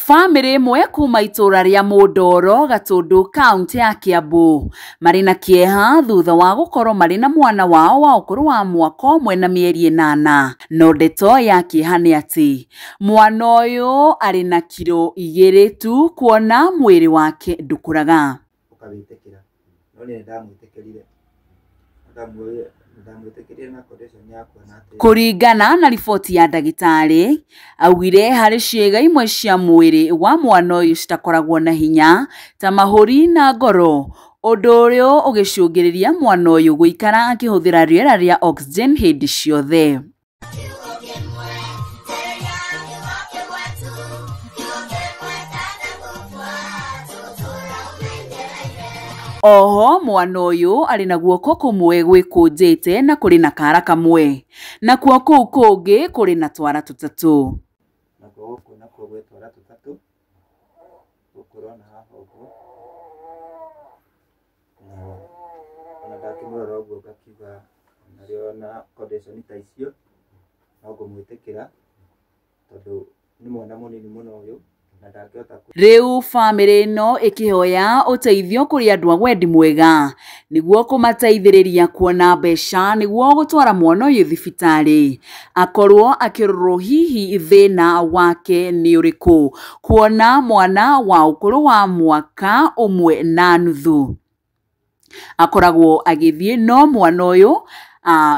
Bamĩrĩ ĩmwe kuma itũra rĩa Mũndoro, Gatũndũ, kaũntĩ ya Kiambu marĩ na kĩeha thutha wa gũkorwo marĩ na mwana wao wa ũkũrũ wa mwaka ũmwe na mĩeri 8. No ndeto ya kĩeha nĩ atĩ mwana ũyũ arĩ na kiro 2 tu, kuona mwĩrĩ wake ndũkũraga. Ũkawĩtĩkĩra, no niĩ nĩndamwĩtĩkĩrire, ndamwĩtĩkĩrire na condition ya kuona atĩ Kũringana na riboti ya ndagĩtarĩ, augire harĩ ciĩga imwe cia mwĩrĩ wa mwana ũyũ citakoragwo na hinya ta mahũri na ngoro, ũndũ ũrĩa ũgĩcũngĩrĩria mwana ũyũ gũikara akĩhũthĩra rĩera rĩa oxygen hĩndĩ ciothe. Oho mwana ũyũ arĩ na guoko kũmwe gwĩkũnjĩte na kũrĩ na kara kamwe, nakuo kũu kũngĩ kũrĩ na twara 3. Nakuo gũkũ nakuo gwĩ twara 3, gũkũ ũrona haha ũguo, na ona ndakĩmũrora ũguo ngakiuga onarĩo na condition ta icio no ngũmwĩtĩkĩra, tondũ nĩ mwana mũnini mũno ũyũ. Rĩu bamĩrĩ ĩno ĩkĩhoya ũteithio kũrĩ andũ a wendi mwega nĩguo kũmateithĩrĩria kuona mbeca nĩguo gũtwara mwana ũyũ thibitarĩ akorwo akĩrorwo hihi thĩna wake nĩ ũrĩkũ, kuona mwana wa ũkũrũ wa mwaka 1.5 akoragwo agĩthiĩ, no mwana ũyũ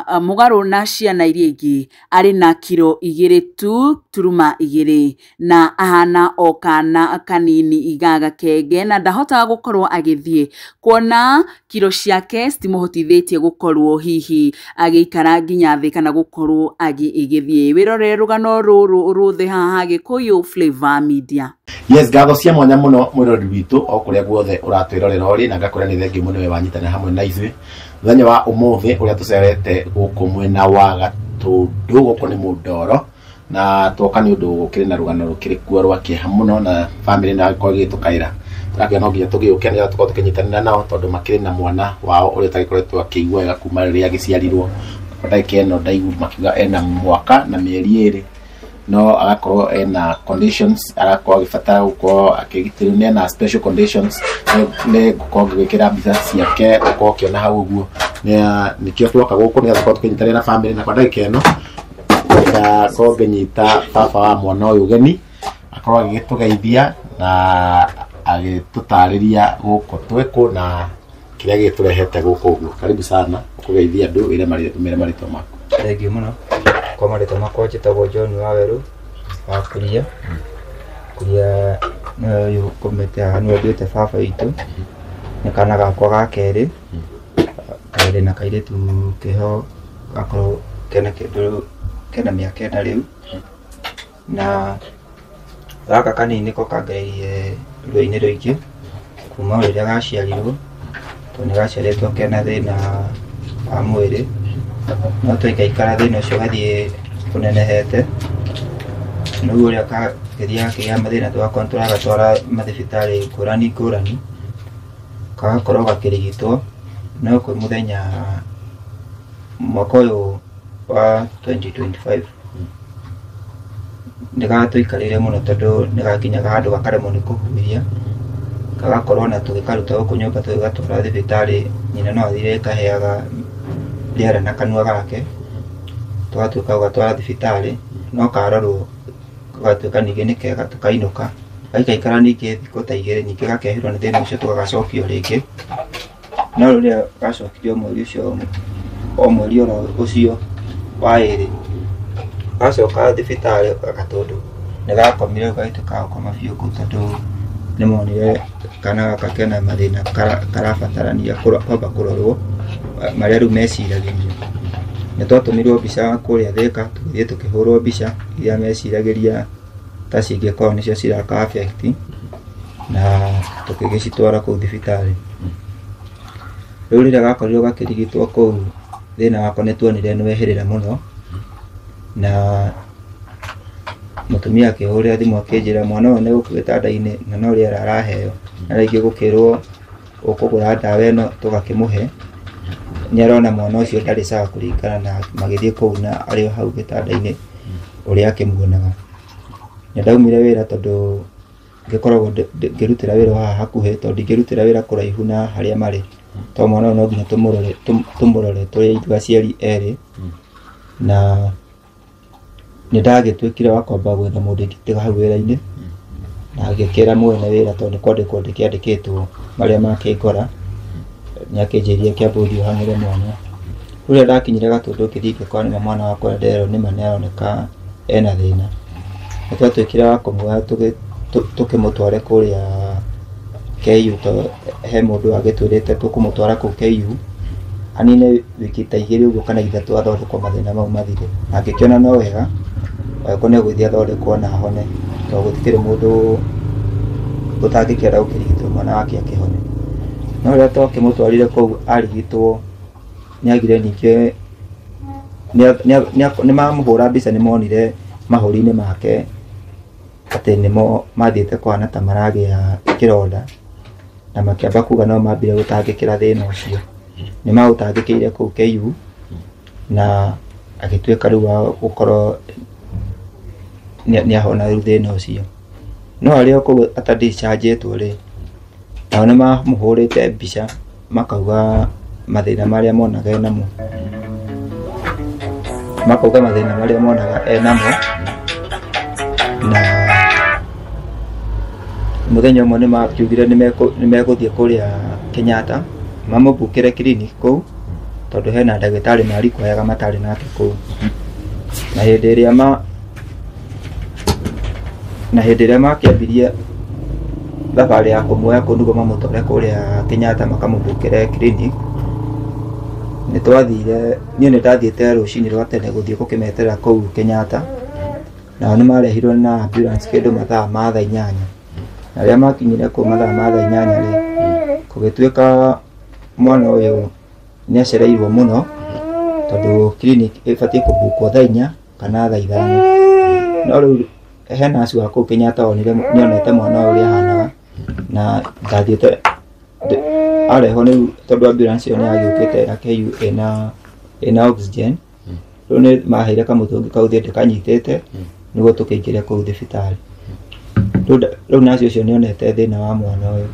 mũgarũ na ciana iria ingĩ arĩ na kiro 2 tu turuma 2 na ahana o kana kanini ga gakenge na ndahotaga gũkorwo agĩthiĩ, kuona kiro ciake citimũhotithĩtie gũkorwo hihi agĩikara nginya thĩ kana gũkorwo agĩgĩthiĩ. Wĩrorere rũgano rũrũ rũthe haha Gĩkũyũ Flavor Media. Yes, ngatho cia mwanya mũno mwĩroreri witũ o kũrĩa guothe ũratwĩrorera ũrĩ, na ngakwĩra nĩ thengiũ mũno we wanyitanĩra hamwe na ithuĩ mũthenya wa ũmũthĩ ũrĩa tũcerete gũkũ mwena wa Gatũndũ, gũkũ nĩ Mũndoro, na twoka nĩ ũndũ gũkĩrĩ na rũgano rũkĩrĩ kuo rwa kĩeha mũno, na bamĩrĩ ĩno yagĩkorwo ĩgĩtũkaĩra tũrakĩona no nginya tũgĩũke nĩgetha tũkorwo tũkĩnyitanĩra nao, tondũ makĩrĩ na mwana wao ũrĩa ũtagĩkoretwo akĩigua wega kuma rĩrĩa agĩciarirwo. Kwa ndagĩka ĩno ndaigua makiuga ena mwaka na mĩeri 2, no agakorwo ena conditions, agakorwo agĩbatara gũkorwo akĩgitĩrwo, nĩ ena special conditions. Nĩ ngũkorwo ngĩgwĩkĩra mbica ciake ũkorwo ũkĩona hau ũguo. Nĩkĩo twoka gũkũ nĩgetha tũkorwo tũkĩnyitanĩra na bamĩrĩ, na kwa ndagĩka ĩno ngakorwo ngĩnyita baba wa mwana ũyũ ũgeni akorwo agĩgĩtũgeithia na agĩtũtarĩria gũkũ twĩkũ na kĩrĩa gĩtũrehete gũkũ ũguo. Karibu sana, ũkũgeithia andũ wĩre marĩtwa maku. Thengiũ mũno. Kwa marĩtwa makwa njĩtagwo John Wawerũ wa Kuria. Kuria nĩwe ũyũ ũkomete haha, nĩwe nduĩte baba witũ. Nĩ kana gakwa ga kerĩ, karĩ na kairĩtu keho gakorwo kena kĩndũ kena mĩaka 4 rĩu, na gaka kanini nĩko kangereirie ruo-inĩ rũingĩ kuma o rĩrĩa gaciarirwo, tondũ nĩ gaciarĩtwo kena thĩna wa mwĩrĩ, no twaikaikara thĩna ũcio ũgathiĩ ũnenehete, nĩguo ũrĩa kagĩthiaga gakĩgĩa mathĩna tũgakorwo tũragatwara mathibitarĩ ngũrani ngũrani, kagakorwo gakĩrigitwo, no kwĩ mũthenya mwaka ũyũ wa 2025 nĩ gatũikarĩire mũno, tondũ nĩ gakinyaga handũ gakaremwo nĩ kũhuhia, gagakorwo na tũgĩkaruta gũkũ nyũmba tũgĩgatwara thibitarĩ, nyina no athire ĩkaheaga rĩera na kanua gake, tũgatuĩka gũgatwara thibitarĩ, no karorwo gagatuĩka ningĩ nĩ kega, tũkainũka, gaikaikara ningĩ thikũ ta 2, ningĩ gakehĩrwo nĩ thĩna ũcio tũgagacokia rĩngĩ, no rĩrĩa gacokirio mweri ũcio o mweri oro ũcio wa 2, gacoka thibitarĩ Gatũndũ nĩ gakomire gagĩtuĩka ga gũkoma biũ kũu, tondũ nĩ monire kana gaka kena mathĩna karabatarania kwamba kũrorwo marĩa rĩu meciragĩria. Nĩ twatũmirwo mbica kũrĩa Thĩka, tũgĩthiĩ tũkĩhũrwo mbica iria meciragĩria ta cingĩkorwo nĩcio ciraka affect, na tũkĩgĩcitwara kũu thibitarĩ. Rĩu rĩrĩa gakorirwo gakĩrigitwo kũu, thĩna wako nĩ tuonire nĩ wehĩrĩra mũno, na mũtumia akĩhũrĩra thimũ akĩnjĩra mwana ũyũ nĩ gũkũ gĩtanda-inĩ na no rĩera araheo, na rĩngĩ gũkĩrwo ũkũgũra ndawa ĩno tũgakĩmũhe, nĩ arona mwana ũcio ndarĩ sawa kũringana na magĩthiĩ kũu na arĩ o hau gĩtanda-inĩ ũrĩa akĩmuonaga. Nĩ ndaumire wĩra tondũ Ngĩkoragwo ngĩrutĩra wĩra haha hakuhĩ tondũ ndingĩrutĩra wĩra kũraihu na harĩa marĩ, tondũ mwana ũyũ no nginya tũmũrore tũrĩ ithuĩ aciari erĩ. Na nĩ ndagĩtuĩkire wa kwamba gwetha mũndũ ingĩtiga hau wĩra-inĩ, na ngĩkĩra mwene wĩra tondũ nĩ kwandĩkwo ndĩkĩandĩkĩtwo marĩa makĩngora, nĩ akĩnjĩrire kĩamba ũthiĩ ũhang'ĩre mwana. Rĩrĩa ndakinyire Gatũndũ ngĩthiĩ ngĩkora nĩma mwana wakwa nderwo nĩma nĩaroneka ena thĩna. Nĩ twatuĩkire wa kũmuoya tũkĩmũtware kũrĩa KU, tondũ he mũndũ wagĩtwĩrĩte tũkũmũtwara kũu KU anine wiki ta 2 ũguo kana 3 athondekwo mathĩna mau mathire. Na ngĩkĩona no wega angĩkorwo nĩ egũthiĩ athondekwo na ahone, tondũ gũtikĩrĩ mũndũ ũtangĩkĩenda gũkĩrigitwo mwana wake akĩhone. No rĩrĩa twakĩmũtwarire kũu arigitwo, nĩagire ningĩ nĩ mamũhũra mbica, nĩ monire mahũri-inĩ make atĩ nĩmo mathiĩte kũhana ta maragĩa kĩronda, na makĩamba kuga no mambire gũtangĩkĩra thĩna ũcio. Nĩ maũtangĩkĩire kũu KU, na agĩtuĩka rĩu wa gũkorwo nĩahona rĩu thĩna ũcio. No arĩ o kũu atadischargĩtwo rĩ, nao nĩ mamũhũrĩte mbica makauga mathĩna marĩa monaga enamo, makauga mathĩna marĩa monaga enamo. Na mũthenya ũmwe nĩ makiugire nĩ megũthiĩ kũrĩa Kenyatta mamũbukĩre clinic kũu, tondũ hena ndagĩtarĩ marikwayaga matarĩ nake kũu. Na hĩndĩ ĩrĩa makĩambirie thabarĩ ya kũmuoya kũu nĩguo mamũtware kũrĩa Kenyatta makamũbukĩre clinic, nĩ twathire, niĩ nĩ ndathiĩte rũcinĩ rwa tene gũthiĩ gũkĩmeterera kũu Kenyatta, nao nĩ marehirwo na ambulance kĩndũ mathaa ma thaa 8. Na rĩrĩa makinyire kũu mathaa ma thaa 8 rĩ, kũgĩtuĩka mwana ũyũ nĩ acereirwo mũno, tondũ clinic ĩbatiĩ kũbukwo thaa 4 kana thaa 5. No rĩu he nurse wa kũu Kenyatta onire nĩonete mwana ũyũ ũrĩa ahanaga, na ndathiĩte arehwo rĩu tondũ ambulance ĩyo nĩyagĩũkĩte ya KU ĩna oxygen. Rĩu nĩ maheire kamũtũngi kau thiĩ ndĩkanyitĩte nĩguo tũkĩingĩre kũu thibitarĩ. Rĩu nurse ũcio nĩonete thĩna wa mwana ũyũ.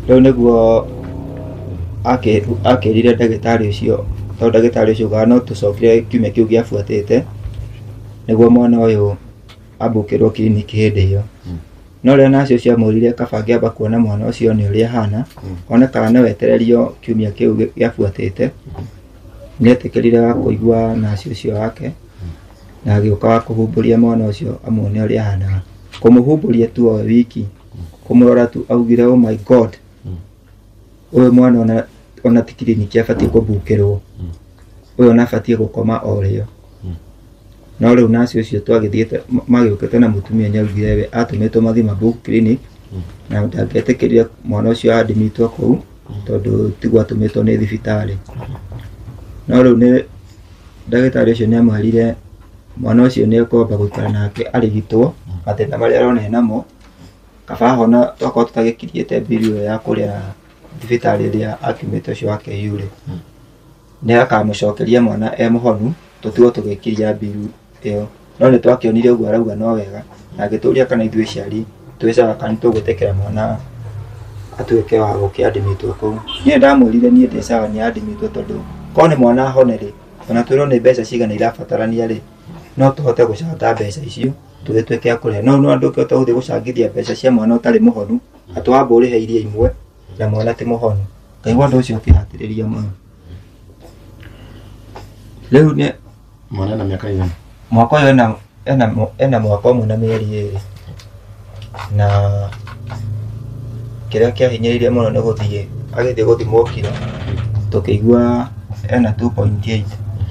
Rĩu nĩguo akĩrire ndagĩtarĩ ũcio, tondũ ndagĩtarĩ ũcio augaga no tũcokire kiumia kĩu gĩabuatĩte nĩguo mwana ũyũ ambũkĩrwo clinic hĩndĩ ĩyo. No rĩrĩa nurse ũcio amwĩrire kaba angĩamba kuona mwana ũcio nĩ ũrĩa ahana, one kana no etererio kiumia kĩu gĩabuatĩte, nĩetĩkĩrire wa kũigua nurse ũcio wake, na agĩũka wa kũhumbũria mwana ũcio amuone ũrĩa ahanaga. Kũmũhumbũria tu o wiki, kũmũrora tu augire oh my God, ũyũ mwana ona ti clinic abatiĩ kũbukĩrwo, ũyũ ona abatiĩ gũkoma o rĩo. No rĩu nurse ũcio twagĩthiĩte magĩũkĩte na mũtumia nĩaugire we atũmĩtwo mathiĩ mabook clinic, na ndangĩetĩkĩrire mwana ũcio admitwo kũu tondũ tiguo atũmĩtwo nĩ thibitarĩ. No rĩu nĩ ndagĩtarĩ ũcio nĩamwĩrire mwana ũcio nĩekwamba gũikara nake arigitwo mathĩna marĩa arona enamo, kaba ahona twakorwo tũtagĩkinyĩte mbiri ĩyo ya kũrĩa thibitarĩ ĩrĩa akiumĩte ũcio wa KU rĩ, nĩakamũcokeria mwana e mũhonu tũtigwo tũgĩkiria mbiru ĩyo. No nĩ twakĩonire ũguo arauga no wega, na agĩtũria kana ithuĩ aciari twĩcaga kana nĩtũgwĩtĩkĩra mwana atuĩke wa gũkĩadmitwo kũu. Niĩ ndamwĩrire niĩ ndĩcaga nĩ admitwo, tondũ korwo nĩ mwana ahone rĩ, ona twĩrwo nĩ mbeca cigana irabatarania rĩ, no tũhote gũcanga mbeca icio tũgĩtuĩke a kũrĩha. No no ndũngĩhota gũthiĩ gũcangithia mbeca cia mwana ũtarĩ mũhonu, atĩ wamba ũrĩhe iria imwe na mwana ti mũhonu. Ngaigua ũndũ ũcio ũkĩhatĩrĩria mũno. Rĩu nĩ mwana ena mĩaka igana? Mwaka ũyũ ena mwaka ũmwe na mĩeri 2. Na kĩrĩa kĩahinyĩrĩirie mũno nĩ gũthiĩ agĩthiĩ gũthimwo kiro, tũkĩigua ena 2.8.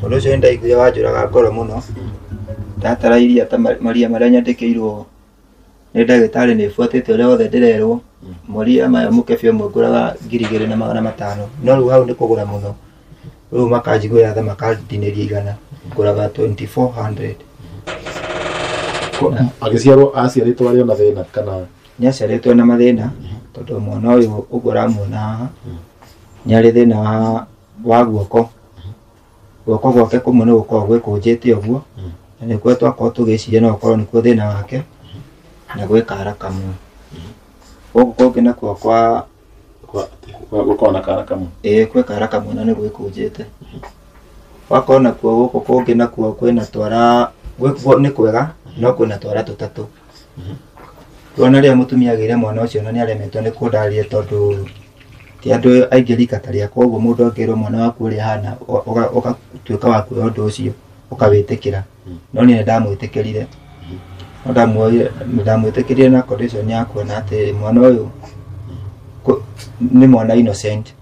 Ũndũ ũcio nĩndaiguire wanjũraga ngoro mũno. Ndatara iria ta maria marĩa nyandĩkĩirwo nĩ ndagĩtarĩ nĩbuatĩte ũrĩa wothe ndĩrerwo. Maria maya mũkebe ũmwe ngũraga 2500, no rĩu hau nĩ kũgũra mũno. Rĩu makanjiguĩra tha makandinĩria 100, ngũraga 2400. Agĩciarwo aciarĩtwo arĩ ona thĩna kana? Nĩ aciarĩtwo na mathĩna, tondũ mwana ũyũ ũguo ũramuona haha nĩ arĩ thĩna wa guoko. Guoko gwake kũmwe nĩ gũkoragwo gwĩkũnjĩte ũguo, na Na nĩkuo twakorwo tũgĩciria no ũkorwo nĩkuo thĩna wake na gwĩ kara kamwe. Gũkũ kũngĩ nakuo kwa gũkorwo na kara kamwe. Ĩĩ gwĩ kara kamwe na nĩ gwĩkũnjĩte. Wakorwo nakuo gũkũ kũngĩ nakuo kwĩna twara nĩ kwega no kwĩna twara tũtatũ. Tuona rĩrĩa mũtumia agĩire mwana ũcio na nĩaremetwo nĩ kũndarĩria tondũ ti andũ aingĩ rika ta rĩakwa ũguo mũndũ angĩrwo mwana waku ũrĩa ahana ũgatuĩka wa kuoya ũndũ ũcio ũkawĩtĩkĩra. No niĩ nĩndamwĩtĩkĩrire. No ndamwĩtĩkĩrire na condition ya kuona atĩ mwana ũyũ nĩ mwana innocent.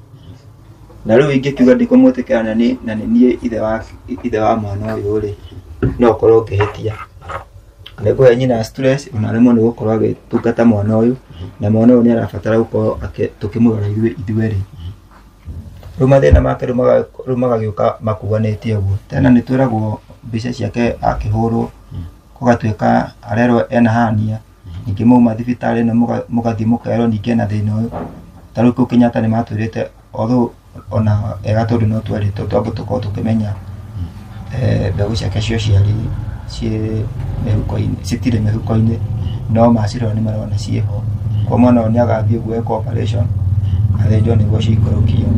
Na rĩu ingĩkiuga ndikũmwĩtĩkĩra na nĩ niĩ ithe wa mwana ũyũ rĩ, no ũkorwo ngĩhĩtia. Nĩngũhe nyina stress ona aremwo nĩ gũkorwo agĩtungata mwana ũyũ na mwana ũyũ nĩarabatara gũkorwo tũkĩmũrora ithuerĩ. Rĩu mathĩna make rĩu magagĩũka makuanĩtie ũguo. Tena nĩtwĩragwo mbica ciake akĩhũrwo gũgatuĩka arerwo ena hernia, ningĩ mauma thibitarĩ ĩno mũgathiĩ mũkerwo ningĩ ena thĩna ũyũ. Ta rĩu kũu Kenyatta nĩmatwĩrĩte although ona ega tondũ no twerĩtwo twambe tũkorwo tũkĩmenya mbegũ ciake cia ũciari ciĩ mĩhuko-inĩ, citirĩ mĩhuko-inĩ no macirora nĩmarona ciĩho. Kwa mwana ũyũ nĩagathiĩ ũguo ekwo operation athĩnjwo nĩguo cikũrũkio.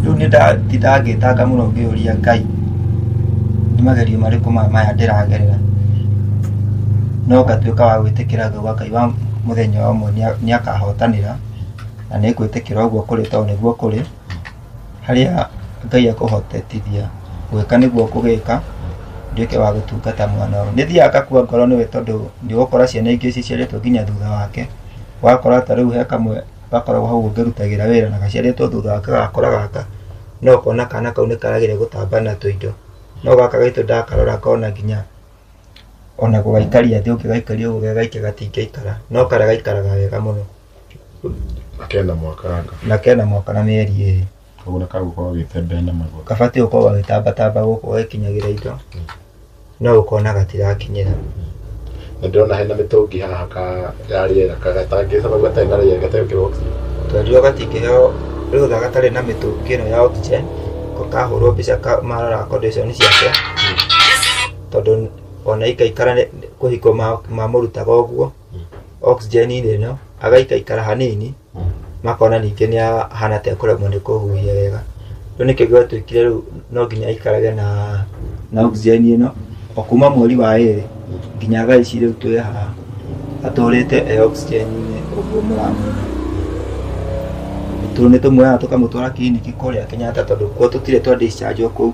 Rĩu nĩndangĩtanga mũno ngĩũria Ngai nĩ magerio marĩkũ maya ndĩragerera. No ngatuĩka wa gwĩtĩkĩra ngauga Ngai wa mũthenya ũmwe nĩakahotanĩra na nĩngwĩtĩkĩra ũguo kũrĩ tondũ nĩguo kũrĩ. Harĩa Ngai akũhotetithia gwĩka nĩguo kũgĩka nduĩke wa gũtungata mwana ũyũ. Nĩthiaga ngakua ngoro nĩwe tondũ nĩũgũkora ciana ingĩ ciciarĩtwo nginya thutha wake. Ũgakora ta rĩu he kamwe gakoragwo hau ũngĩrutagĩra wĩra na gaciarĩtwo thutha wake gakora gaka no ũkona kana kau nĩkarageria gũtamba na tũindo. No gaka gaitũ ndakarora ngona nginya ona gũgaikaria thĩ ũngĩgaikaria ũguo gegaikia gatingĩikara no karĩa gaikaraga wega mũno. Kena mwaka anga. Na kena mwaka na mĩeri ĩrĩ. Koguo nĩkagũkorwo gagĩtembea na magũrũ. Gabatiĩ gũkorwo gagĩtambatamba gũkũ gagĩkinyagĩra indo no ũkona gatirakinyĩra. Na ndĩrona hena mĩtũngi haha ya rĩera gatangĩ sababu gatarĩ na rĩera gategwĩkĩrwo oxygen. Twerirwo gatingĩheo rũtha gatarĩ na mĩtũngi ĩno ya oxygen kahũrwo mbica marora condition ciake tondũ ona ikaikara kũhiko mamũrutaga ũguo oxygen-inĩ ĩno agaikaikara hanini makona ningĩ nĩahana ta ekũremwo nĩ kũhuhia wega. Rĩu nĩkĩo gwatuĩkire rĩu no nginya aikarage na oxygen ĩno o kuma mweri wa ĩrĩ nginya thaa ici rĩu twĩ haha atũrĩte e oxygen-inĩ ũguo mũramuona. Nĩ tũmuoyaga tũkamũtwara kiriniki kũrĩa Kenyatta tondũ kuo tũtirĩ twa discharge kũu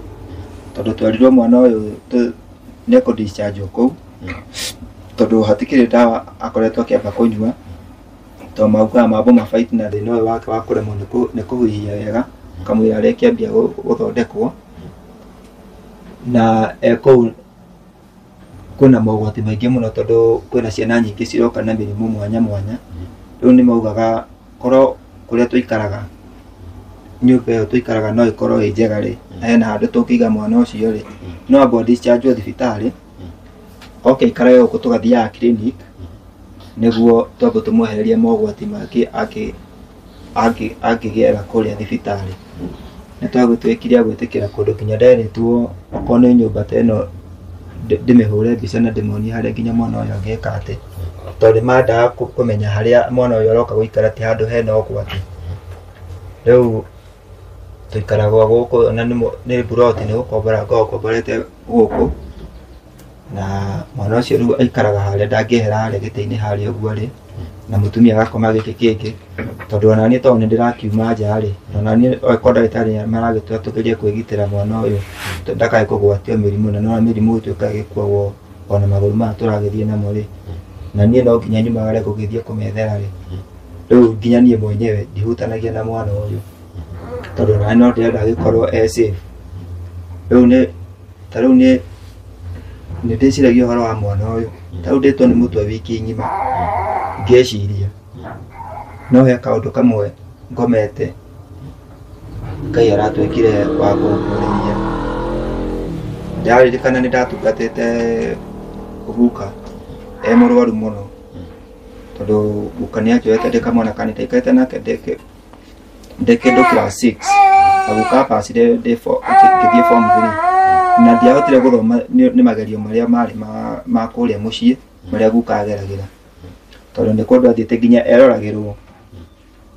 tondũ twerirwo mwana ũyũ nĩekũ discharge kũu tondũ hatikĩrĩ ndawa akoretwo akĩamba kũnyua tondũ maugaga mambo mafight na thĩna ũyũ wake wa kũremwo nĩ kũhuhia wega kamũira arĩkĩambia gũthondekwo na e kũu kwĩna mogwati maingĩ mũno tondũ kwĩna ciana nyingĩ ciroka na mĩrimũ mwanya mwanya. Rĩu nĩ maugaga korwo kũrĩa tũikaraga nyũmba ĩyo tũikaraga no ĩkorwo ĩ njega rĩ na hena handũ tũngĩiga mwana ũcio rĩ no ambo discharge thibitarĩ oke aikarage gũkũ tũgathiaga clinic nĩguo twambe tũmwehererie mogwati mangĩ angĩgera kũrĩa thibitarĩ. Nĩ twagĩtuĩkire a gwĩtĩkĩra kũndũ nginya nderĩtwo okorwo nĩ nyũmba ta ĩno ndĩmĩhũre mbica na ndĩmonie harĩa nginya mwana ũyũ angĩka atĩ tondũ nĩmendaga kũmenya harĩa mwana ũyũ aroka gũikara ti handũ hena ũgwati. Rĩu tũikaraga gũkũ na nĩ mburoti nĩ gũkombora ngoragwo ngomborete gũkũ na mwana ũcio rĩu aikaraga harĩa ndangĩehera harĩa gĩtĩ-inĩ harĩa ũguo arĩ na mũtumia agakoma gĩkĩ kĩngĩ tondũ ona niĩ tondũ nĩndĩrakiuma nja rĩ ona niĩ okorwo ndagĩtarĩ maragĩtwĩra tũgerie kwĩgitĩra mwana ũyũ ndakae kũgwatio mĩrimũ na nĩwona mĩrimũ ĩtuĩkaga ĩgĩkuagwo ona magũrũ maya tũragĩthiĩ namo rĩ na niĩ no nginya nyumagare gũgĩthiĩ kũmethera rĩ rĩu nginya niĩ mwenyewe ndihutanagia na mwana ũyũ tondũ ona no ndĩrenda agĩkorwo e safe. Rĩu nĩ ta rĩu nĩ ndĩciragia ũhoro wa mwana ũyũ ta rĩu ndĩtwo nĩ mũtwe wiki ng'ima ngĩciria no he kaũndũ kamwe ngomete Ngai aratuĩkire wa kũngũrĩria. Ndĩraririkana nĩ ndatungatĩte guka e mũrwaru mũno tondũ guka nĩanjoete ndĩ kamwana kanini ndaikarĩte nake ndĩ kĩndũ class 6 na guka apacire ngĩthiĩ form 3. Na ndiahotire gũthoma nĩ magerio marĩa marĩ ma kũrĩa mũciĩ marĩa guka ageragĩra tondũ nĩ kũndũ athiĩte nginya eroragĩrwo.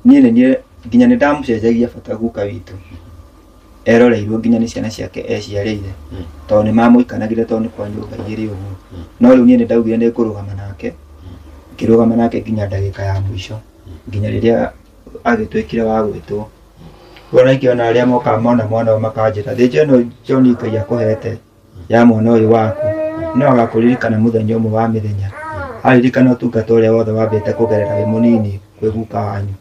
Niĩ nĩ niĩ nginya nĩ ndamũcenjagia bata guka witũ eroreirwo nginya nĩ ciana ciake eciarĩire tondũ nĩ mamũikanagĩra tondũ nĩ kwa nyũmba igĩrĩ ũguo. No rĩu niĩ nĩ ndaugire nĩ ngũrũgama nake, ngĩrũgama nake nginya ndagĩka ya mũico, nginya rĩrĩa agĩtuĩkire wa gwĩtwo. Ona ingĩona arĩa mokaga mona mwana ũyũ makanjĩra thĩnja ĩno John Ngai akũhete ya mwana ũyũ waku no agakũririkana mũthenya ũmwe wa mĩthenya, aririkana ũtungata ũrĩa wothe wambĩte kũgerera wĩ mũnini kwĩ guka wanyu.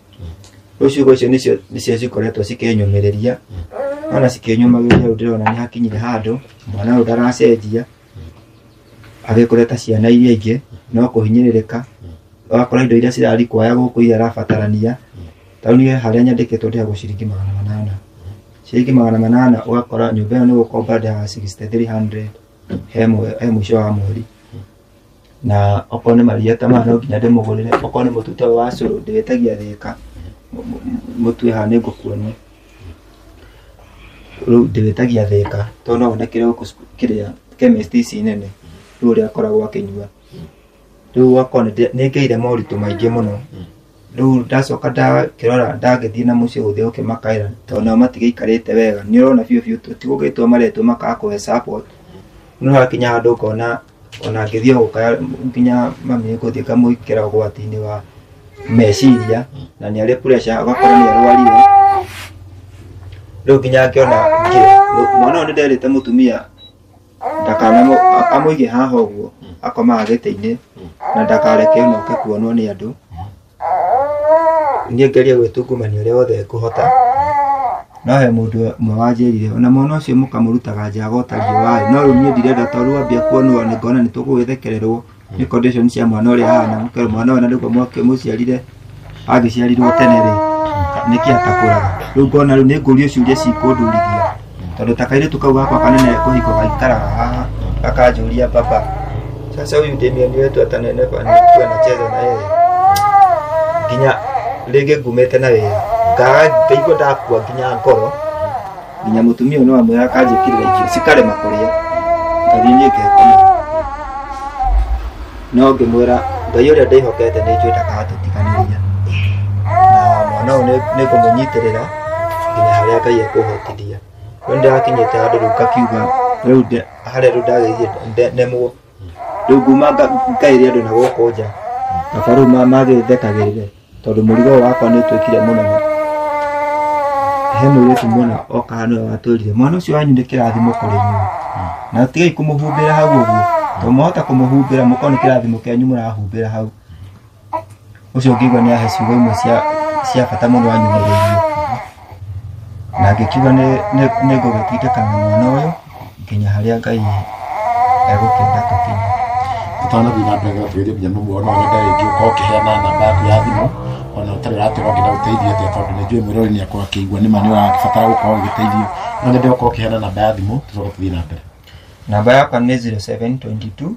Rĩu ciugo icio nĩcio cikoretwo cikĩnyũmĩrĩria, ona cikĩnyũmagĩrĩria. Rĩu ndĩrona nĩ hakinyire handũ mwana ũyũ ndaracenjia agĩkũre ta ciana iria ingĩ, no kũhinyĩrĩrĩka ũgakora indo iria cirarikwaya gũkũ iria arabatarania. Tarĩu niĩ harĩa nyandĩkĩtwo ndĩhagwo ciringi 800, ciringi 800 ũgakora nyũmba ĩyo nĩ gũkomba ndĩhaga 6300 he mũico wa mweri. Na okorwo nĩ maria ta maya no nginya ndĩmũgũrĩre, okorwo nĩ mũtu ta ũyũ wa cũrũ ndĩwĩtagia Thĩka, mũtu haha nĩ ngũkuonia. Rĩu ndĩwĩtagia Thĩka tondũ no wonekere gũkũ kĩrĩa chemist ici nene, rĩu ũrĩa akoragwo akĩnyua. Rĩu ũgakora nĩ ngĩire moritũ maingĩ mũno. Rĩu ndacoka ndakĩrora ndagĩthiĩ na mũciĩ gũthiĩ gũkĩmakaĩra tondũ nao matigĩikarĩte wega. Nĩ ũrona biũ biũ ti gũgĩtwo maretwo makaga support. No hakinya handũ ngona ona ngĩthiĩ gũkaya nginya mami ngũthiĩ ngamũĩkĩra ũgwati-inĩ wa meciria na nĩ arĩ pressure ũgakora nĩ arwarire. Rĩu nginya ngĩona mwana ũyũ nĩ nderĩte mũtumia ndakana amũige haha ũguo akomaga gĩtĩ-inĩ na ndakareke ona oke kuonwo nĩ andũ. Niĩ ngerie gwĩtungumania ũrĩa wothe ngũhota. No he mũndũ ũmwe wanjĩrire ona mwana ũcio mũkamũrutaga nja gota riũa, no rĩu niĩ ndirenda tondũ ambia kuonwo nĩ ngona nĩ tũgũgĩthekererwo nĩ condition cia mwana ũrĩa ahana. Mũkerwo mwana ũyũ na nĩguo mwakĩmũciarire agĩciarirwo tene rĩ nĩkĩ atakũraga. Rĩu ngona rĩu nĩ ngũrio ciũria cikũndurithia tondũ ta kairĩtu kau gakwa kanene kũhiko gaikaraga haha gakanjũria baba sasa huyu Damian wetu atanenepa nikuwa nacheza na yeye nginya rĩngĩ ngumĩte na wĩra ngaigua ndakua nginya ngoro nginya mũtumia ũyũ no amwĩra akanjĩkĩrĩra irio cikarema kũrĩa ngathiĩ niĩ ngekoma. No ngĩmwĩra Ngai ũrĩa ndĩhokete nĩ njũĩ ndagatũtiganĩria na mwana ũyũ nĩ ngũmũnyitĩrĩra nginya harĩa Ngai ekũhotithia. Rĩu nĩndĩrakinyĩte handũ rĩu ngakiuga rĩu harĩa rĩu ndagĩthiĩ nemwo rĩu nguma ngaĩre andũ na gũkũ nja kaba rĩu magĩthekagĩrĩre tondũ mũrigo ũyũ wakwa nĩ ũtuĩkire mũnene. He mũirĩtu mwena okaga nĩwe watwĩrire mwana ũcio wanyu nĩ kĩrathimo kũrĩ inyuĩ na tigai kũmũhumbĩra hau ũguo tondũ mwahota kũmũhumbĩra mũkorwo nĩ kĩrathimo kĩanyu mũrahumbĩra hau. Ũcio ngĩigua nĩ ahe ciugo imwe cia bata mũno anyumĩrĩirie na ngĩkiuga nĩ ngũgĩtindĩka na mwana ũyũ nginya harĩa Ngai egũkĩenda tũkinye. Tũtanathiĩ na mbere tũgerie nginya mũmuo no nyende rĩngĩ ũkorwo ũkĩheana namba yaku ya thimũ ona ũtarĩ ũratwĩra ũngĩenda gũteithio atĩa tondũ nĩ njũĩ mwĩroreri nĩ akorwo akĩigua nĩ ma nĩ ũrabatara gũkorwo ũgĩteithio. No nyende ũkorwo ũkĩheana namba ya thimũ tũcoke tũthiĩ na mbere. Namba yakwa nĩ 0722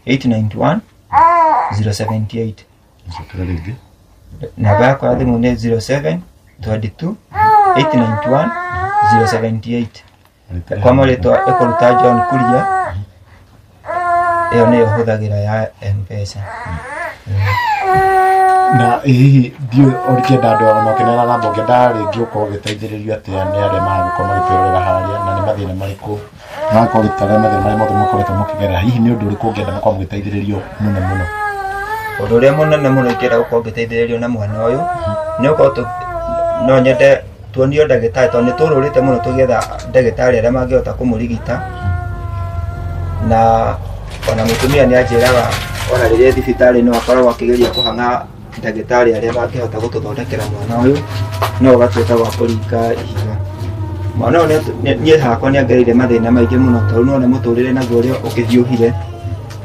891 078. Cokera rĩngĩ. Namba yakwa ya thimũ nĩ 0722 891 078. Kwa marĩtwa ĩkũruta John Kuria, ĩyo nĩyo hũthagĩra ya M-Pesa. Na hihi ndiũĩ ũngĩenda andũ ona ũkĩneana namba ũngĩenda rĩngĩ ũkorwo ũgĩteithĩrĩrio atĩa nĩ arĩa maragĩkorwo magĩtwĩrorera harĩa na nĩ mathĩna marĩkũ magakorwo gĩtarĩria mathĩna marĩa mothe mũkoretwo mũkĩgerera, hihi nĩ ũndũ ũrĩkũ ũngĩenda mũkorwo mũgĩteithĩrĩrio mũno mũno? Ũndũ ũrĩa mũnene mũno ingĩenda gũkorwo ngĩteithĩrĩrio na mwana ũyũ nĩ ũkorwo no nyende tuonio ndagĩtarĩ tondũ nĩ tũrũrĩte mũno tũgĩetha ndagĩtarĩ arĩa mangĩhota kũmũrigita na ona mũtumia nĩ anjĩraga ona rĩrĩa thibitarĩ no akoragwo akĩgeria kũhang'a ndagĩtarĩ arĩa mangĩhota gũtũthondekera mwana ũyũ no ũgatuĩka wa kũringa ihiga. Mwana ũyũ niĩ hakwa nĩ angereire mathĩna maingĩ mũno tondũ nĩwona mũtũrĩre naguo ũrĩa ũkĩhiũhire.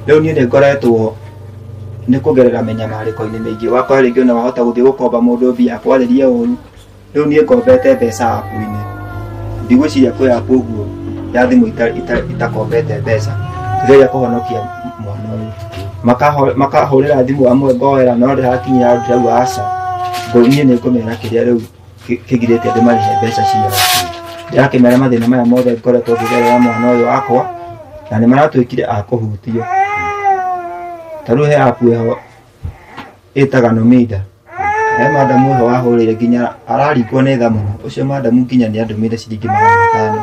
Rĩu niĩ nĩ ngoretwo nĩ kũgerera mĩnyamarĩko-inĩ mĩingĩ wakora rĩngĩ ona wahota gũthiĩ gũkomba mũndũ mbia akwarĩrie ũru. Rĩu niĩ ngombete mbeca app-inĩ, ndigwĩciria kwĩ app ũguo ya thimũ itakombete mbeca ngĩgeria kũhonokia mwana ũyũ. Makahũrĩra thimũ amwe ngoera no ndĩrakinyĩra handũ ndĩrauga aca, niĩ nĩ ngũmera kĩrĩa rĩu kĩgirĩte ndĩmarĩhe mbeca ciao. Ndĩrakĩmera mathĩna maya mothe ngoretwo ngĩgerera mwana ũyũ wakwa, na nĩ maratuĩkire a kũhutio. Ta rĩu he app ĩho ĩtaga Numida. He madamu ĩho wahũrĩire nginya araringwo nĩ tha mũno. Ũcio madamu nginya nĩ andũmĩire ciringi 500.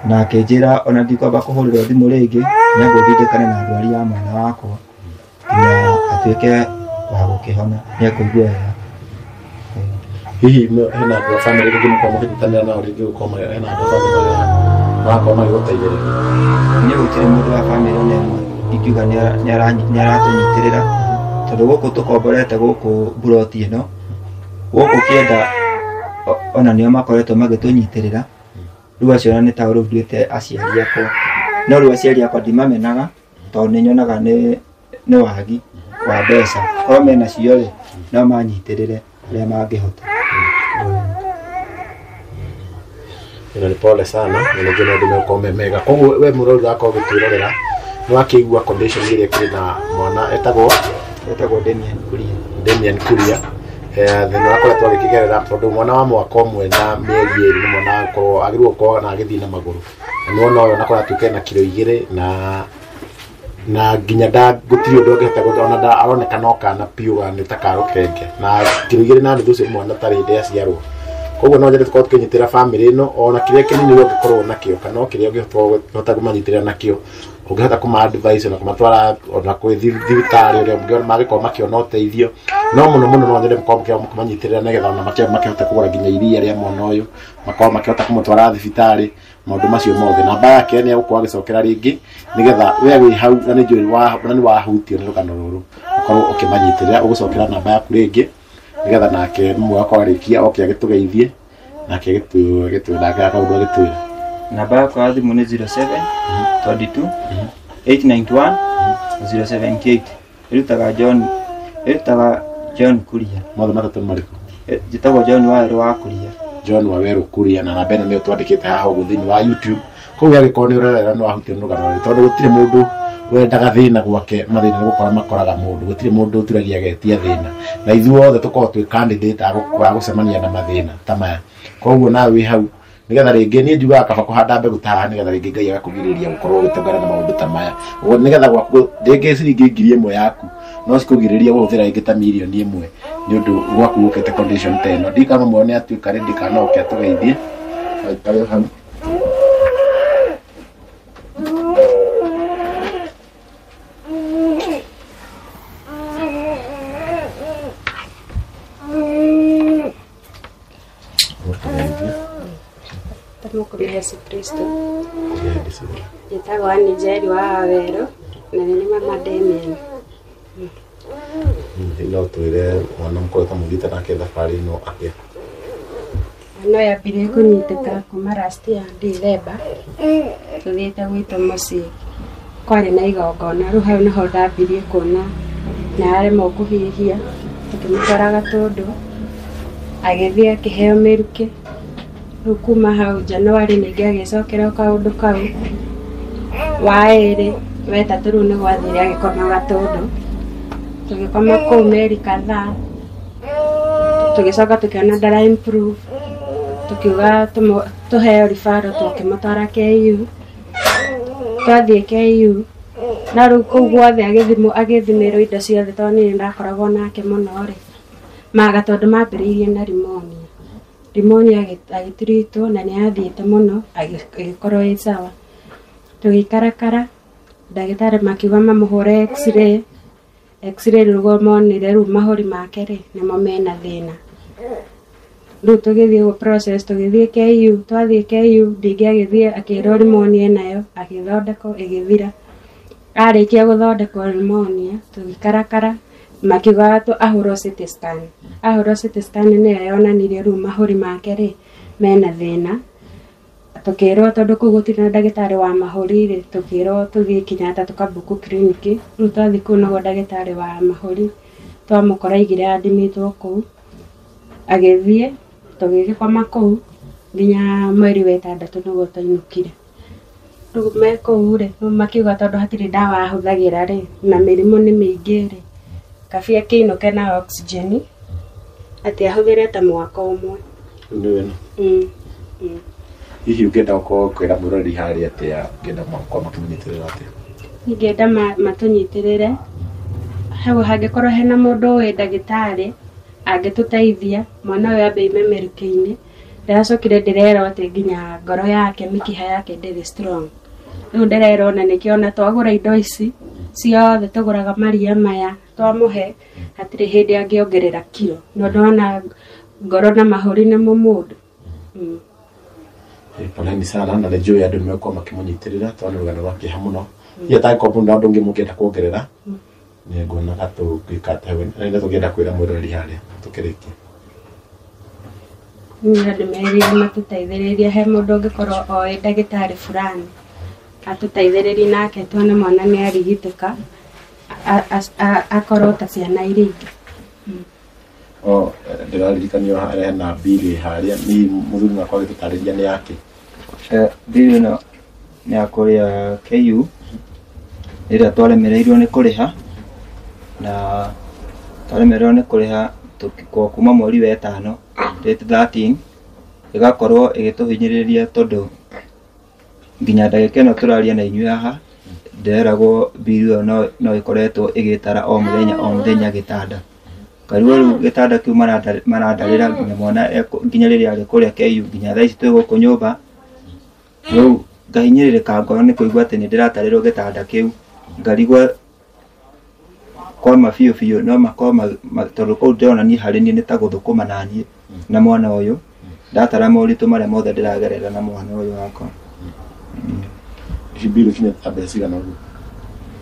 Na akĩnjĩra ona ndikwamba kũhũrĩrwo thimũ rĩngĩ, nĩangũ ndindĩkane na ndwari ya mwana wakwa nginya atuĩke wa gũkĩhona, nĩekũigua wega. Hihi hena andũ a bamĩrĩ rĩngĩ mũkorwo mũkĩnyitanĩra nao, rĩngĩ gũkorwo hena andũ a bamĩrĩ arĩa marakorwo magĩgũteithĩrĩria? Niĩ gũtirĩ mũndũ wa bamĩrĩ ona ĩmwe ingiuga nĩaratũnyitĩrĩra, tondũ gũkũ tũkomborete gũkũ mburoti ĩno gũkũ kĩenda ona nĩo makoretwo magĩtũnyitĩrĩra. Rĩu acio ona nĩ ta rĩu nduĩte aciari akwa, no rĩu aciari akwa ndimamenaga tondũ nĩ nyonaga nĩ wagi wa mbeca. Korwo mena cio rĩ, no manyitĩrĩre ũrĩa mangĩhota. Ĩno nĩ pole sana, na nĩngĩ maũndũ megũkorwo me mega. Koguo we mũrori ũrakorwo ũgĩtwĩrorera nĩ wakĩigua condition ĩrĩa ĩkĩrĩ na mwana etagwo Etagwo Damian Kuria. Damian Kuria. Thĩna akoretwo agĩkĩgerera tondũ mwana wa mwaka ũmwe na mĩeri 2 nĩ mwana akorwo agĩrĩirwo gũkorwo na agĩthiĩ na magũrũ, na nĩ wona ũyũ onakorwo atuĩke na kiro 2 na nginya gũtirĩ ũndũ angĩhota gwĩka, ona aroneka no kana piũ nĩ ta karũkenge, na kiro 2 na nuthu ũcio nĩ mwana tarĩ hĩndĩ aciarwo. Koguo no nyende tũkorwo tũkĩnyitĩra bamĩrĩ ĩno ona kĩrĩa kĩnini we ũngĩkorwo nakĩo, kana o kĩrĩa ũngĩhota kũmanyitĩrĩra nakĩo, ũngĩhota kũma advice ona kũmatwara ona kwĩ thibitarĩ ũrĩa mangĩkorwo makĩona ũteithio. No mũno mũno no nyende mũkorwo mũkĩmanyitĩrĩra nĩgetha ona makĩhote kũgũra nginya iria rĩa mwana ũyũ, makorwo makĩhota kũmũtwara thibitarĩ, maũndũ macio mothe. Namba yake nĩ egũkorwo agĩcokera rĩngĩ nĩgetha we wĩ hau na nĩ njũĩ na nĩ wahutio nĩ rũgano rũrũ ũkorwo ũkĩmanyitĩrĩra. Ũgũcokera namba yaku rĩngĩ nĩgetha nake mũmwe akorwo arĩkia oke agĩtũgeithie nake agĩtwĩra nake akaũndũ agĩtwĩra. Namba yakwa ya thimũ nĩ 07 22 891 078. Ĩrutaga John Kuria. Mothe matatũ nĩ marĩkũ? Njĩtagwo John Wawerũ wa Kuria. John Wawerũ Kuria, na namba ĩno nĩyo twandĩkĩte haha ũguo thĩinĩ wa YouTube. Koguo angĩkorwo nĩ ũrerera nĩ wahutio nĩ rũgano rũrũ, tondũ gũtirĩ mũndũ wendaga thĩna gwake, mathĩna nĩ gũkora makoraga mũndũ, gũtirĩ mũndũ ũturagia agetia thĩna, na ithuothe tũkoragwo twĩ candidate a gũcemania na mathĩna ta maya. Koguo nawe wĩ hau nĩgetha rĩngĩ niĩ njugaga kaba kũhanda mbegũ ta haha nĩgetha rĩngĩ Ngai agakũgirĩrĩria gũkorwo ũgĩtũngana na maũndũ ta maya. Ũguo nĩgetha gwaku rĩngĩ ciringi 1000 yaku no cikũgirĩrĩrie gũhũthĩra rĩngĩ ta 1,000,000 nĩ ũndũ gwaku gũkĩte condition ta ĩno. Ndiũĩ kana mũmwe nĩ atuĩka ready kana no oke atũgeithie. Aikare hau. Tũmũkũria Yesu Kristo. Njĩtagwo Ann Njeri wa Wawerũ na nĩ mama Damian. No twĩre mwana mũkoretwo mũthiĩte nake thabarĩ ĩno atĩa? Mwana ũyũ ambirie kũnyitĩka kuma last year December, tũthiĩte gwitũ mũciĩ kwarĩ na igongona, rĩu hau nĩho ndambirie kuona na aremwo kũhihia, tũkĩmũtwara Gatũndũ agĩthiĩ akĩheo mĩrukĩ. Rĩu kuma hau January ningĩ agĩcokera o kaũndũ kau, wa ĩrĩ wetatũ rĩu nĩguo athire agĩkoma Gatũndũ. Tũgĩkoma kũu mĩeri kadhaa, tũgĩcoka tũkĩona ndara improve, tũkiuga tũheo referral tũkĩmũtwara KU. Twathiĩ KU na rĩu kũu guothe agĩthimĩrwo indo ciothe tondũ niĩ nĩndakoragwo nake mũno rĩ, maga tondũ mambĩrĩirie na pneumonia. Pneumonia agĩtiritwo na nĩathiĩte mũno agĩkorwo ĩ sawa. Tũgĩikarakara ndagĩtarĩ makiuga mamũhũre x-ray. X-ray nĩguo monire rĩu mahũri make rĩ nĩmo mena thĩna. Rĩu tũgĩthiĩ ũguo process, tũgĩthiĩ KU, twathiĩ KU ningĩ agĩthiĩ akĩrwo pneumonia nayo agĩthondekwo ĩgĩthira. Arĩkia gũthondekwo pneumonia tũgĩkarakara makiuga ahũrwo CT scan. Ahũrwo CT scan nĩyo yonanirie rĩu mahũri make rĩ mena thĩna. Tũkĩrwo tondũ kũu gũtirĩ na ndagĩtarĩ wa mahũri rĩ, tũkĩrwo tũthiĩ Kenyatta tũkabuku clinic. Rĩu twathiĩ kũu nĩguo ndagĩtarĩ wa mahũri twamũkora aigire admitwo kũu, agĩthiĩ tũgĩgĩkoma kũu nginya mweri wa ĩtandatũ nĩguo twainũkire. Rĩu me kũu rĩ, rĩu makiuga tondũ hatirĩ ndawa ahũthagĩra rĩ, na mĩrimũ nĩ mĩingĩ rĩ, kabi akĩinũke na oxygen atĩ ahũthĩre ta mwaka ũmwe. Nĩ wena. Hihi ũngĩenda gũkorwo kwĩra mũrori harĩa atĩa, ũngĩenda gũkorwo makĩmũnyitĩrĩra atĩa? Ingĩenda matũnyitĩrĩre hau, hangĩkorwo hena mũndũ ũĩ ndagĩtarĩ angĩtũteithia mwana ũyũ ambe aime mĩrukĩ-inĩ. Ndĩracokire ndĩrerwo atĩ nginya ngoro yake, mĩkiha yake ndĩrĩ strong. Rĩu ndĩrerwo na nĩkĩo ona twagũra indo ici ciothe tũgũraga maria maya twamũhe hatirĩ hĩndĩ angĩongerera kiro, no ndona ngoro na mahũri nĩmo mũndũ. Poleni sana, na nĩ njũĩ andũ nĩmegũkorwo makĩmũnyitĩrĩra tondũ nĩ rũgano rwa kĩeha mũno. Hihi atangĩkorwo mũndũ na ũndũ ũngĩ mũngĩenda kuongerera, nĩ nguonaga tũngĩka atĩa, nĩ tũngĩenda kwĩra mwĩroreri harĩa tũkĩrĩkia. Niĩ ndĩmerire matũteithĩrĩrie, he mũndũ ũngĩkorwo oĩ ndagĩtarĩ fulani atũteithĩrĩrie nake tuone mwana nĩ arigitĩka, akorwo ta ciana iria ingĩ. O ndĩraririkanio harĩa hena mbiri harĩa, ni mũthuri wakwa agĩtũtarĩria nĩ yake. Mbiri ĩno nĩ ya kũrĩa KU ĩrĩa twaremereirwo nĩ kũrĩha, na twaremererwo nĩ kũrĩha kuma mweri wa ĩtano date 13, ĩgakorwo ĩgĩtũhinyĩrĩria tondũ nginya ndagĩka ĩno tũraria na inyuĩ haha ndĩreragwo mbiri ĩyo no ĩkoretwo ĩgĩtara o mũthenya o mũthenya gĩtanda. Ngarigwo rĩu gĩtanda kĩu marandarĩra nginya mwana nginya rĩrĩa arĩ kũrĩa KU, nginya thaa ici twĩ gũkũ nyũmba. Rĩu ngahinyĩrĩrĩka ngoro nĩ kũigua atĩ nĩ ndĩratarĩrwo gĩtanda kĩu, ngarigwo kwama biũ biũ no makorwo tondũ kũu ndĩrona niĩ harĩ niĩ nĩ ta gũthũkũma na niĩ na mwana ũyũ, ndatara moritũ marĩa mothe ndĩragerera na mwana ũyũ wakwa. Ici mbirũ ikinya ta mbeca cigana ũguo?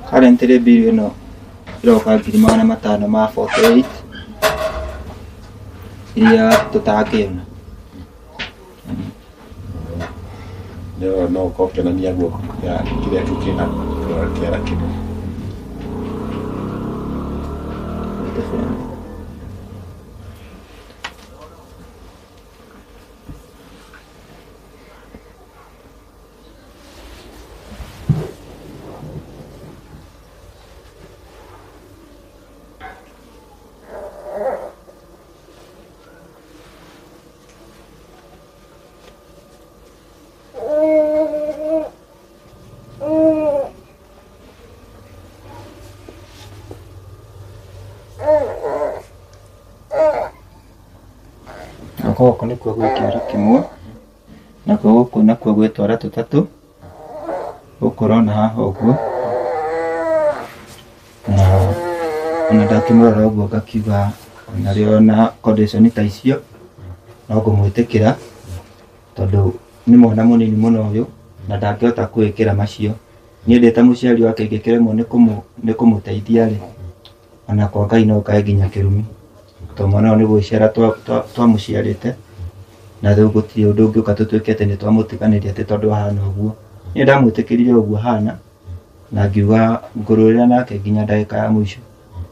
Currently mbirũ ĩno ĩroka 548,000 iria tũtangĩona. No no ũkorwo ũkĩonania guoko kĩrĩa kĩu kĩna kĩara kĩmwe. Gũkũ nĩkuo gwĩ kĩara kĩmwe, nakuo gũkũ nakuo gwĩ twara tũtatũ, gũkũ ũrona haha ũguo, na ona ndakĩmũrora ũguo ngakiuga onarĩo na condition ta icio no ngũmwĩtĩkĩra tondũ nĩ mwana mũnini mũno ũyũ na ndangĩhota kwĩĩkĩra macio. Niĩ ndĩ ta mũciari wake ingĩkĩremwo nĩ kũmũteithia rĩ, ona kwa Ngai no ngae nginya kĩrumi, tondũ mwana ũyũ nĩ gwĩciara twamũciarĩte, na rĩu gũtirĩ ũndũ ũngĩũka tũtuĩke atĩ nĩ twamũtiganĩria atĩ tondũ ahana ũguo. Niĩ ndamwĩtĩkĩrire ũguo ahana na ngiuga ngũrũĩra nake nginya ndagĩka ya mũico,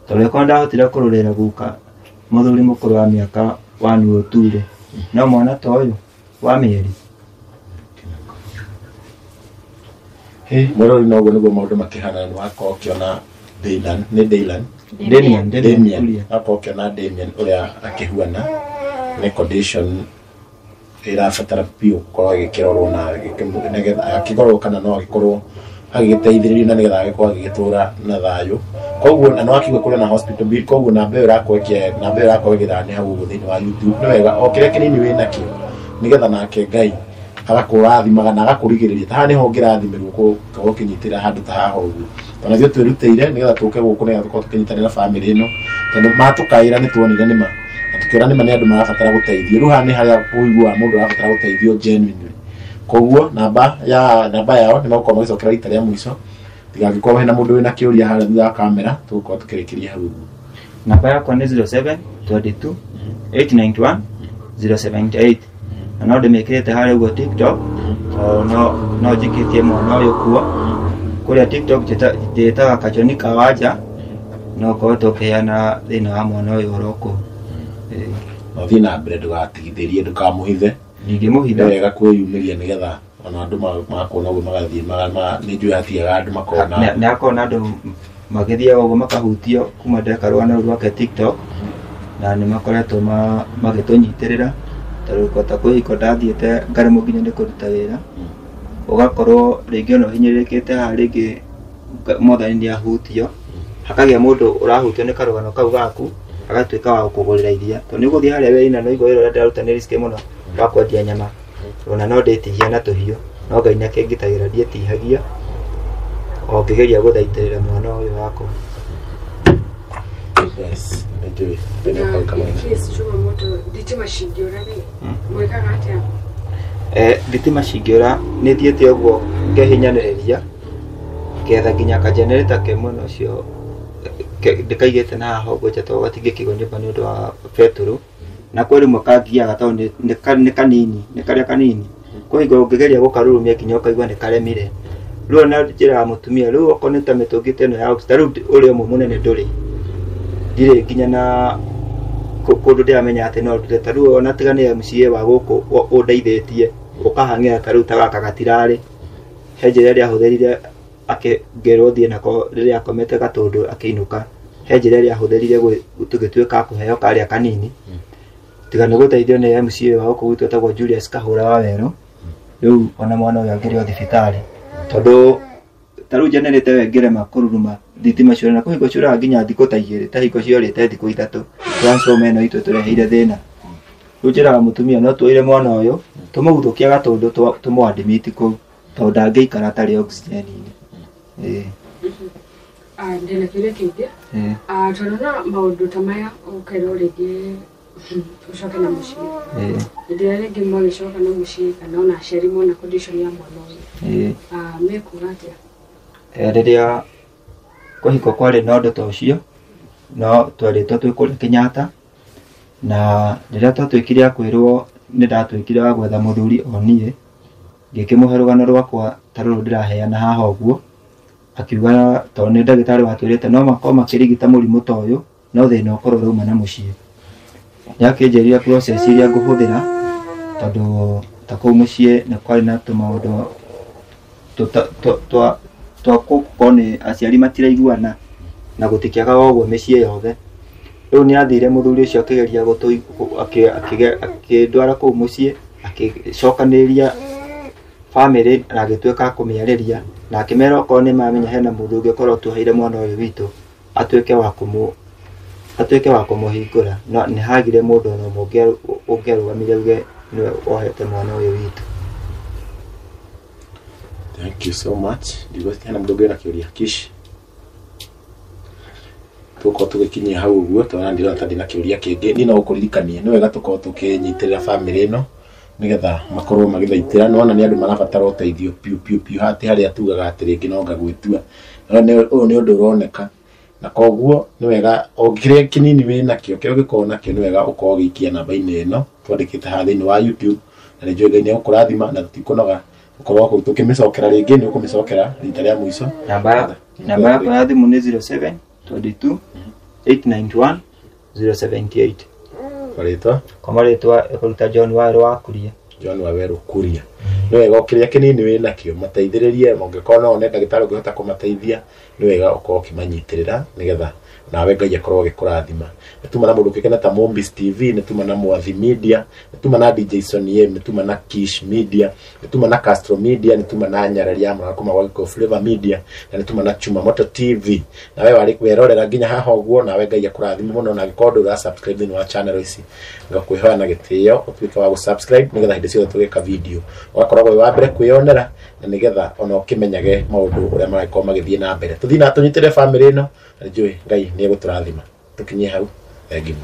tondũ angĩkorwo ndahotire kũrũĩra guka mũthuri mũkũrũ wa mĩaka 102 rĩ, no mwana ta ũyũ wa mĩeri. Mwĩrori no ũguo nĩguo maũndũ makĩhana, nĩ wakorwo ũkĩona Dylan, nĩ Dylan? Damian, Damian. Wakorwo ũkĩona Damian ũrĩa akĩhuana nĩ condition ĩrabatara biũ gũkorwo agĩkĩrorwo na nĩgetha akĩrorwo kana no agĩkorwo agĩgĩteithĩrĩrio na nĩgetha agĩkorwo agĩgĩtũra na thayũ. Koguo na no akiuga kũrĩa na hospital bill, koguo namba ĩyo ĩrakorwo ĩkĩ namba ĩyo ĩrakorwo ĩgĩthara nĩ hau ũguo thĩinĩ wa YouTube. Nĩ wega o kĩrĩa kĩnini wĩ nakĩo nĩgetha nake Ngai agakũrathimaga na agakũrigĩrĩria. Ta haha nĩho ũngĩrathimĩrwo gũkorwo ũkĩnyitĩrĩra handũ ta haha ũguo, tondũ ithuĩ twĩrutĩire nĩgetha tũke gũkũ nĩgetha tũkorwo tũkĩnyitanĩra bamĩrĩ ĩno, tondũ matũkaĩra nĩ tuonire nĩma na tũkĩona nĩma nĩ andũ marabatara gũteithio. Rĩu haha nĩ harĩa ũiguaga mũndũ arabatara gũteithio genuinely. Koguo namba yao nĩ magũkorwo magĩcokera rita rĩa mũico, tigangĩkorwo hena mũndũ wĩna kĩũria harĩa thutha wa kamera, tũgũkorwo tũkĩrĩkĩria hau ũguo. Namba yakwa nĩ 07 22 891 078, na no ndĩmĩkĩrĩte harĩa ũguo TikTok, tondũ no njikĩtie mwana ũyũ kuo kũrĩa TikTok njĩtaga Kachoni Kawanja, no ũkorwo ũkĩheana thĩna wa mwana ũyũ oro kũu. Na ũthiĩ na mbere, ndũgatigithĩrie, ndũkamũhithe. Ndingĩmũhitha. Nĩ wega kwĩyumĩria nĩgetha ona andũ makuona ũguo magathiĩ nĩ njũĩ hatigaga andũ makona. Nĩ akona andũ magĩthiaga ũguo makahutio kuma ndeka rũgano rũu rwake TikTok, na nĩ makoretwo magĩtũnyitĩrĩra Tondũ ta kwĩ hingo ndathiĩte ngaremwo nginya nĩ kũruta wĩra, ũgakorwo rĩngĩ ona ũhinyĩrĩrĩkĩte haha, rĩngĩ Mwathani nĩ ahutio, hakagĩa mũndũ ũrahutio nĩ karũgano kau gaku, agatuĩka wa gũkũgũrĩra iria. Tondũ nĩ ũgũthiĩ harĩa wĩra-inĩ na ũigua wĩra ũrĩa ndĩraruta nĩ risk mũno wa kwendia nyama, ona no ndĩtihia na tũhiũ, no Ngai nĩ akĩngitagĩra ndiĩtihagia, o ngĩgeria gũthaitĩrĩra mwana ũyũ wakwa. Yes, nĩ njũĩ. Thitima cingĩũra rĩ, mwĩkaga atĩa? Thitima cingĩũra nĩ thiĩte ũguo ngehinyanĩrĩria ngetha nginya ka generator ke mwena ũcio ndĩkaigĩte na haha ũguo nja tondũ gatingĩkĩigwo nyũmba nĩ ũndũ wa betũrũ, na kwĩ rĩmwe kangiaga tondũ nĩ kanini, nĩ karĩa kanini, kwĩ hingo ũngĩgeria gũkarurumia nginya ũkaigua nĩ karemire. Rĩu ona njĩraga mũtumia rĩu okorwo nĩ ta mĩtũngi ta ĩno ya ta rĩu ũrĩa ũmwe mũnene ndũrĩ, ndirĩ nginya na kũndũ ndĩramenya atĩ no ndute. Ta rĩu ona tiga nĩ MCA wa gũkũ ũndeithĩtie ũkahang'ĩra, ta rĩu ta gaka gatirarĩ, he njĩra ĩrĩa ahũthĩrire ngĩrwo thiĩ nako rĩrĩa akomete Gatũndũ akĩinũka, he njĩra ĩrĩa ahũthĩrire tũgĩtuĩka a kũheo karĩa kanini, tiga nĩ gũteithio nĩ MCA wa gũkũ gwitũ etagwo Julius Kahũra wa Werũ. Rĩu ona mwana ũyũ angĩrĩ o thibitarĩ, tondũ ta rĩu generator ĩyo ĩngĩrema kũruruma thitima ciũra, na kwĩ hingo ciũraga nginya thikũ ta igĩrĩ, ta hingo ciorĩte thikũ ithatũ, transformer ĩno itũ ĩtũreheire thĩna. Rĩu njĩraga mũtumia no tuoire mwana ũyũ tũmũguthũkie Gatũndũ tũmũ admit kũu, tondũ ndangĩikara atarĩ oxygen-inĩ. Ndĩna kĩũria kĩngĩ. Tondũ na maũndũ ta maya ũkerwo rĩngĩ ũcoke na mũciĩ, hĩndĩ ĩrĩa rĩngĩ mwagĩcoka na mũciĩ kana ona aciari mona condition ya mwana ũyũ, mekuga atĩa? Rĩrĩa kwĩ hingo kwarĩ na ũndũ ta ũcio, no twerĩtwo twĩ kũrĩa Kenyatta, na rĩrĩa twatuĩkire a kwĩrwo nĩ ndatuĩkire wa gwetha mũthuri o niĩ, ngĩkĩmũhe rũgano rwakwa ta rũrũ ndĩraheana haha ũguo, akiuga tondũ nĩ ndagĩtarĩ watwĩrĩte no makorwo makĩrigita mũrimũ ta ũyũ, no thĩna ũkorwo ũrauma na mũciĩ. Nĩ akĩnjĩrire process iria ngũhũthĩra, tondũ ta kũu mũciĩ nĩ kwarĩ na tũmaũndũ twa gũkorwo nĩ aciari matiraiguana na gũtikĩagaga ũguo mĩciĩ yothe. Rĩu nĩ athire mũthuri ũcio akĩgeria akĩndwara kũu mũciĩ, agĩcokanĩrĩria family na agĩtuĩka a kũmĩarĩria, na akĩmera okorwo nĩ mamenya hena mũndũ ũngĩ ũkorwo tuoheire mwana ũyũ witũ, atuĩke wa kũmũhingũra. No nĩ hagire mũndũ ona ũmwe ũngĩarũgamire auge nĩwe wohete mwana ũyũ witũ. Thank you so much. Ndigwĩciria hena mũndũ ũngĩ wĩna kĩũria. Kish, tũgũkorwo tũgĩkinyia hau ũguo, tondũ ndirona ta ndĩna kĩũria kĩngĩ. Niĩ no gũkũririkania nĩ wega tũkorwo tũkĩnyitĩrĩra family ĩno nĩgetha makorwo magĩthaitĩra. Nĩwona nĩ andũ marabatara ũteithio piũ piũ piũ, hati harĩa tugaga atĩ rĩngĩ no ngagwĩtua. No ũyũ nĩ ũndũ ũroneka, na koguo nĩ wega o kĩrĩa kĩnini wĩ nakĩo, kĩrĩa ũngĩkorwo nakĩo, nĩ wega ũkorwo ũgĩikia namba-inĩ ĩno twandĩkĩte haha thĩinĩ wa YouTube, na nĩ njũĩ Ngai nĩ egũkũrathima na tũtikũnoga gũkorwo kũu tũkĩmĩcokera rĩngĩ. Nĩ ũkũmĩcokera rita rĩa mũico. Namba yakwa ya thimũ nĩ 07 22 891 078. Marĩtwa? Kwa marĩtwa ĩkũruta John Wawerũ wa Kuria. John Wawerũ Kuria. Nĩ wega o kĩrĩa kĩnini wĩ nakĩo mateithĩrĩrie, ũngĩkorwo no one ndagĩtarĩ ũngĩhota kũmateithia, nĩ wega ũkorwo ũkĩmanyitĩrĩra nĩgetha nawe Ngai akorwo agĩkũrathima. Nĩ tuma na mũndũ ũkĩkena ta Mombis TV, nĩ tuma na Mwathi Media, nĩ tuma na DJ Sonny M, nĩ tuma na Kish Media, nĩ tuma na Castro Media, nĩ tuma na Nyarari ya Mũrara kuma gwa Gĩkũyũ Flavor Media, na nĩ tuma na Chuma Moto TV. Nawe warĩ werorera nginya haha ũguo, nawe Ngai akũrathime mũno, na angĩkorwo ndũrĩ ũra subscribe thĩinĩ wa channel ici, ngakwĩhoya na gĩtĩo ũtuĩke wa gũ-subscribe nĩgetha hĩndĩ ciothe tũgĩka video ũgakoragwo wĩ wa mbere kwĩyonera, na nĩgetha ona ũkĩmenyage maũndũ ũrĩa maragĩkorwo magĩthiĩ na mbere. Tũthiĩ na tũnyitĩre family ĩno, na nĩnjũĩ Ngai nĩ egũtũrathima. Tũkinyie hau, thengiũ.